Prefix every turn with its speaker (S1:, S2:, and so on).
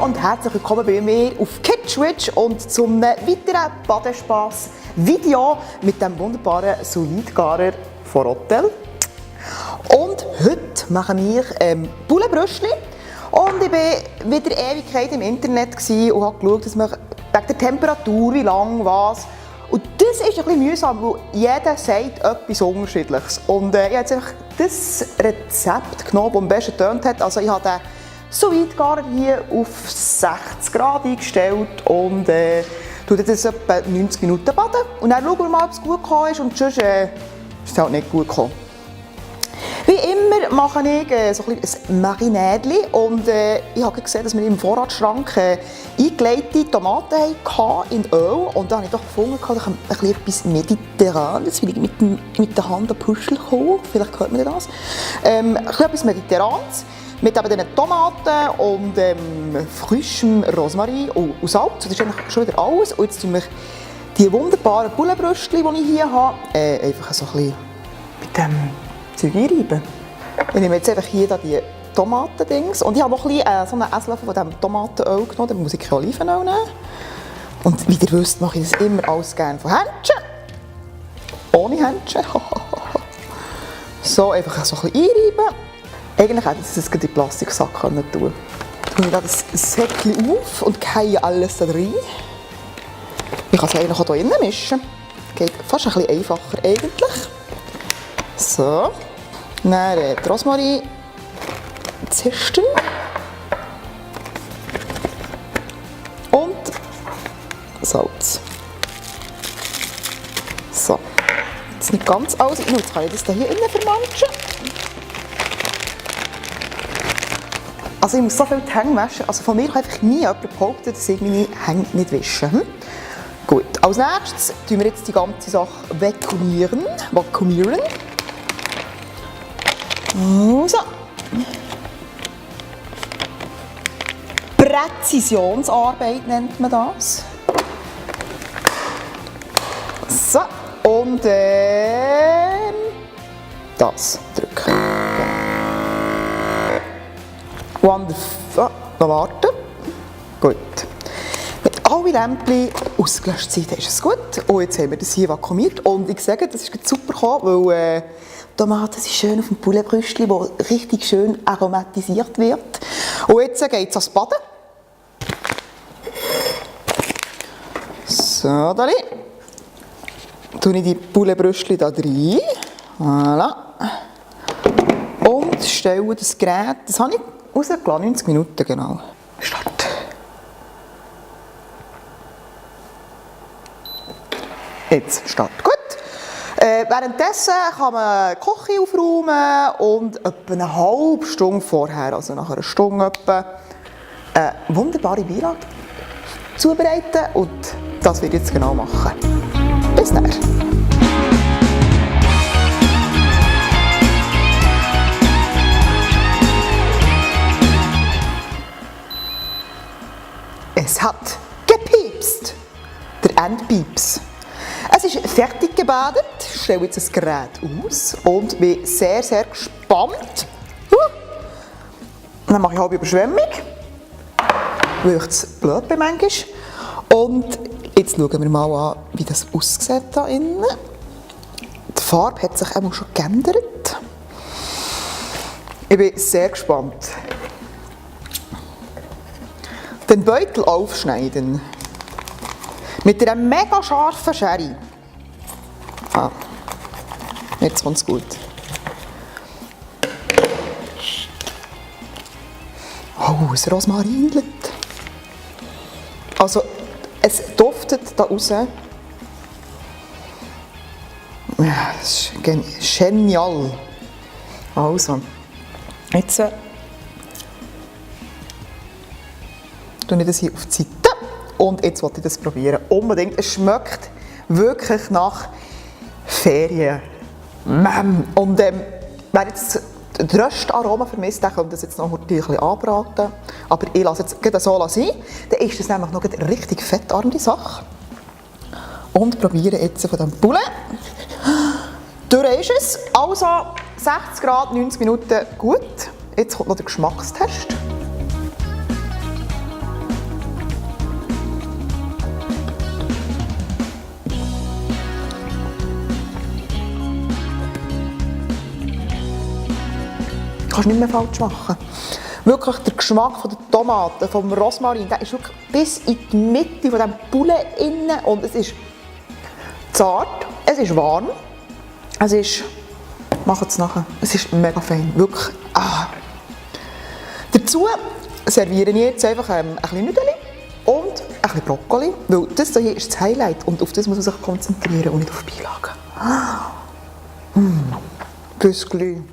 S1: und herzlich willkommen bei mir auf Kitschwitch und zum weiteren Badespaß-Video mit dem wunderbaren Sous-Vide-Garer von Rotel. Und heute mache ich Bullenbrüschli. Und ich war wieder Ewigkeit im Internet und habe geschaut, dass man wegen der Temperatur, wie lang, was. Und das ist ein bisschen mühsam, weil jeder sagt etwas Unterschiedliches. Und ich habe jetzt einfach das Rezept genommen, das am besten getönt hat. Also ich habe den Sous-Vide-Garer hier auf 60 Grad eingestellt und tue das etwa 90 Minuten baden. Und dann schauen wir mal, ob es gut gekommen ist und sonst ist es halt nicht gut gekommen. Wie immer mache ich so ein Marinädli und ich habe gesehen, dass wir im Vorratsschrank eingelegte Tomaten hatten in Öl und da habe ich doch gefunden, dass ich etwas Mediterranes, weil ich mit der Hand an Puschel komme, vielleicht hört man das, etwas Mediterranes mit eben diesen Tomaten und frischem Rosmarin und Salz. Das ist eigentlich schon wieder alles. Und jetzt tue ich die wunderbaren Bullenbrüschli, die ich hier habe, einfach so ein bisschen mit dem Zeug einreiben. Ich nehme jetzt einfach hier die Tomatendings und ich habe noch ein bisschen, so einen Esslöffel von diesem Tomatenöl genommen, dann muss ich kein Olivenöl nehmen. Und wie ihr wisst, mache ich das immer alles gerne von Händchen. Ohne Händchen. So, einfach so ein bisschen einreiben. Eigentlich hätte ich das in den Plastiksack tun können. Dann tue ich das Säckchen auf und gehe alles da rein. Ich kann es eigentlich auch hier innen mischen. Geht fast ein bisschen einfacher eigentlich. So. Dann die Rosmarin zisten. Und Salz. So. Jetzt nicht ganz alles. Jetzt kann ich das hier innen vermanschen. Also ich muss so viel die Hände waschen. Also von mir kann einfach nie jemand behaupten, dass ich meine Hände nicht wasche. Gut, als nächstes tun wir jetzt die ganze Sache vakuumieren. So. Präzisionsarbeit nennt man das. So, und das drücken. Wonderful. Noch warten. Gut. Wenn alle Lämpchen ausgelöscht sind, ist es gut. Und jetzt haben wir das hier vakuumiert. Und ich sage, das ist super gekommen, weil Tomaten sind schön auf dem Bullenbrüschli, das richtig schön aromatisiert wird. Und jetzt geht es ans Baden. So, da tue ich die Bullenbrüschli da rein. Voilà. Und stelle das Gerät, das habe ich rausgelassen, 90 Minuten genau. Start. Jetzt Start. Gut. Währenddessen kann man die Küche aufräumen und etwa eine halbe Stunde vorher, also nach einer Stunde etwa, eine wunderbare Beilage zubereiten und das werde ich jetzt genau machen. Bis dann. Es hat gepiepst. Der Endpieps. Es ist fertig gebadet. Ich stelle jetzt das Gerät aus und bin sehr, sehr gespannt. Dann mache ich halbe Überschwemmung, weil ich es blöd bin manchmal. Und jetzt schauen wir mal an, wie das aussieht hier innen. Die Farbe hat sich auch schon geändert. Ich bin sehr gespannt. Den Beutel aufschneiden. Mit einer mega scharfen Schere. Ah, jetzt kommt es gut. Oh, es rosmarinelt. Also, es duftet da raus. Ja, das ist genial. Also, jetzt tue ich das hier auf die Seite. Und jetzt wollte ich das probieren. Unbedingt. Es schmeckt wirklich nach Ferien. Und wer jetzt die Röstaromen vermisst, der könnte das jetzt noch ein bisschen anbraten. Aber ich lasse es jetzt so sein. Dann ist das nämlich noch eine richtig fettarme Sache. Und probiere jetzt von diesem Poulet. Durch ist es. Also 60 Grad, 90 Minuten gut. Jetzt kommt noch der Geschmackstest. kannst du nicht mehr falsch machen. Wirklich, der Geschmack von der Tomaten, vom Rosmarin, der ist wirklich bis in die Mitte von diesem Poulet innen und es ist zart, es ist warm, es ist, macht es nachher, es ist mega fein, wirklich. Dazu serviere ich jetzt einfach ein bisschen Nudeln und ein bisschen Brokkoli, weil das hier ist das Highlight und auf das muss man sich konzentrieren und nicht auf Beilagen. Büskli.